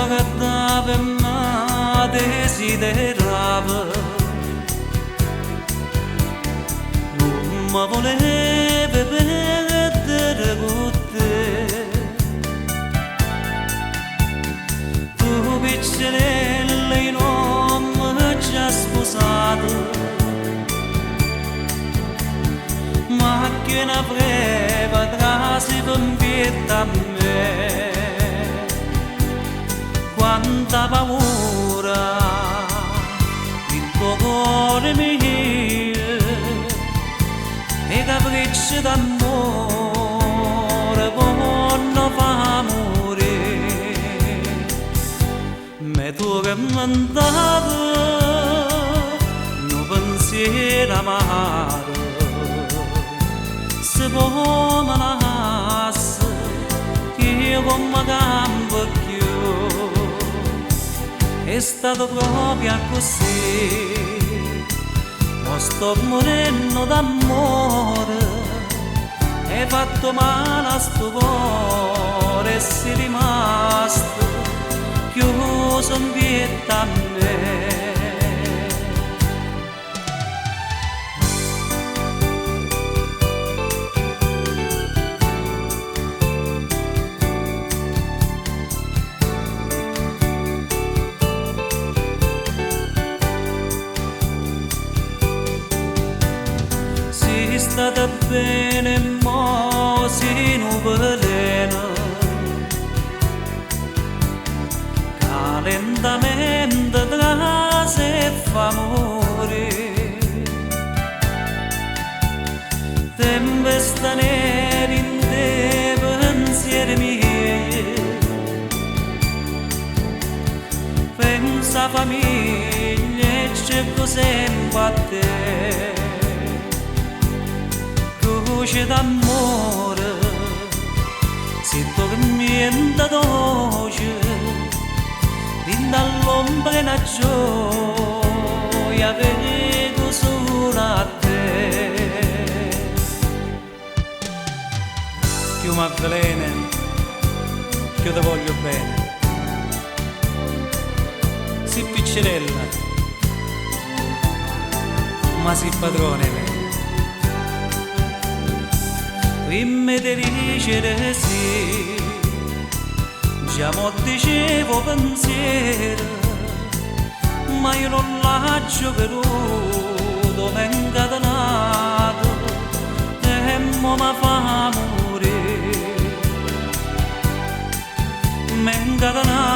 guardava e mi desiderava. Non mi voleva perdere con te. Tu piccerella in nome già sposato, ma che una breve trasi in vita a me. Quanta paura il tuo cuore mio e capriccio d'amore buono fa morire. Me tu che mandavo no pensiero amaro, se può manasse che io come campo più. È stato proprio così, mo sto morendo d'amore, hai fatto male a sto cuore e sei rimasto chiuso in pietà a me. Sei stata bene, mo sei un veleno, che lentamente trase e fa morire. Tempesta nera in te pensieri miei, pensa famiglia e cerco sempre a te. Croce d'amore, se tormenta dolce, dall'ombra una gioia vedo solo a te. Più m'avvelena, più te voglio bene. Si piccerella, ma si padrone me. Prima di dicere sì, già mo dicevo pensiero, ma io non l'ho veduto, m'è incatenato e mo mi fa morire. M'è incatenato.